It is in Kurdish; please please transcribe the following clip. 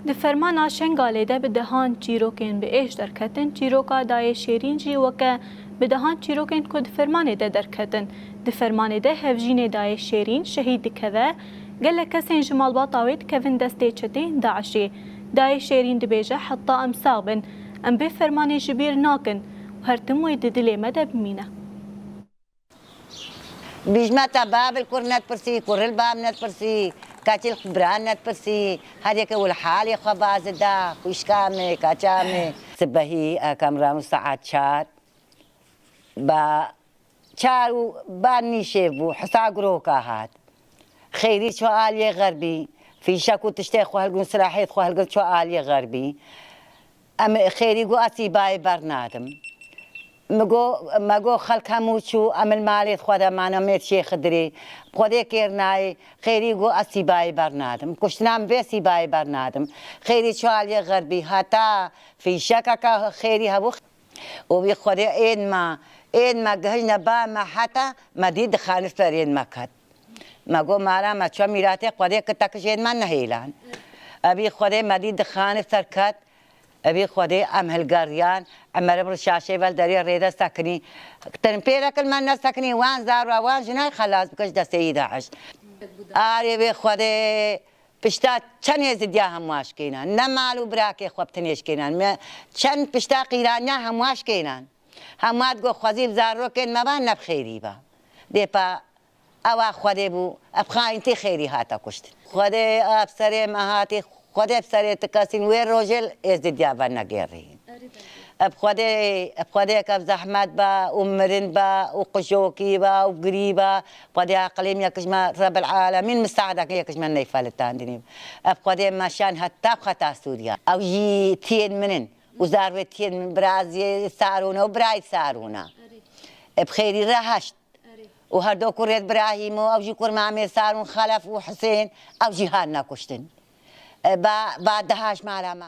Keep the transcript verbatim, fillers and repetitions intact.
Di fermana Şengalê de bi dehan çîrokên bi êş derketin, çîroka Dayê Şêrîn jî weke bi dehan çîrokên ku di fermanê de derketin. Di fermanê de hevjînê Dayê Şêrîn şehîd dikeve, gelek kesên ji malbata wê dikevin destê çeteyên DAIŞê. Dayê Şêrîn dibêje, heta em sax bin, em vê fermanê ji bîr nakin û her tim wê di dilê me de bimîne. Bijme te bav li kur nedipirsî, kur li bav nedipirsî, keçî li bira nedipirsî, her yekê û li halê xwe bazida, xwişka me, keça me. Sibehî ekem rewin saet çar, ba çar û ba nîşê bû, hisa giroka hat. Xêrî çû aliyê xerbî, fîşek û tiştê xwe hilgirin, silahê xwe hilgirin çû aliyê xerbî. Em xêrî got, ez sîbayê bernadim. Mi got, me got, xelk hemû çû, em li malê xwe de mane, mêr Şêx Xidirê. Xwedê kêr nayê, xêrî got, ez sîbayê bernadim. Kuştina min vê sîbayê bernadim. Xêrî çû aliyê xerbî, heta fîşekeke xêrî hebû. Û wî Xwedê ên me, ên me gihişne ba me heta me dî dixanir ser ên me ket. Me got, mala me çû mîratê Xwedê ki te kij ên me nehêlan. Evî Xwedê me dî dixanir ser ket. Evî Xwedê em hilgeriyan, Emer bi şaşê vel derê rêde sekinî. Tinpêrek li me nesekinî, wan zarwa, wan jinay xelas bike ji destê yî DAIŞ. Arê vê Xwedê pişta çend êzidiya hemwaş kênan. Ne mal û birakê xwe bi tinêş kênan. Me çend pişta qîraniya hemwaş kênan. Hema digot, xwezî bi zarokên me ba, ne bi xêrî ba. Dê pa ewa Xwedê bû, ev xayintî xêrî hate kuştin. Xwedê ev serê me hatî, Xwedê bi serê ti kesîn wê rojê li êzidiya venegêrîn. Ev Xwedê, ev Xwedê ke ev zehmet ba û mirin ba û qijokî ba û girî ba, Xwedê aqilê me yek ji me Rebil Alemîn misaada ke yek ji me neyfelitandinî. Ev Xwedê me şan heta xeta Sûriya. Ew jî tiyên min in. Û zarvê tiyên min biraziyê Sarûne û birayê Sarûne. Ê bi xêrî re heşt. Û her do kurê Birahîm û ew jî kur Mamê Sarûn, Xelef û Hisên, ew jî hatine kuştin. E, ba, ba deha ji mala me.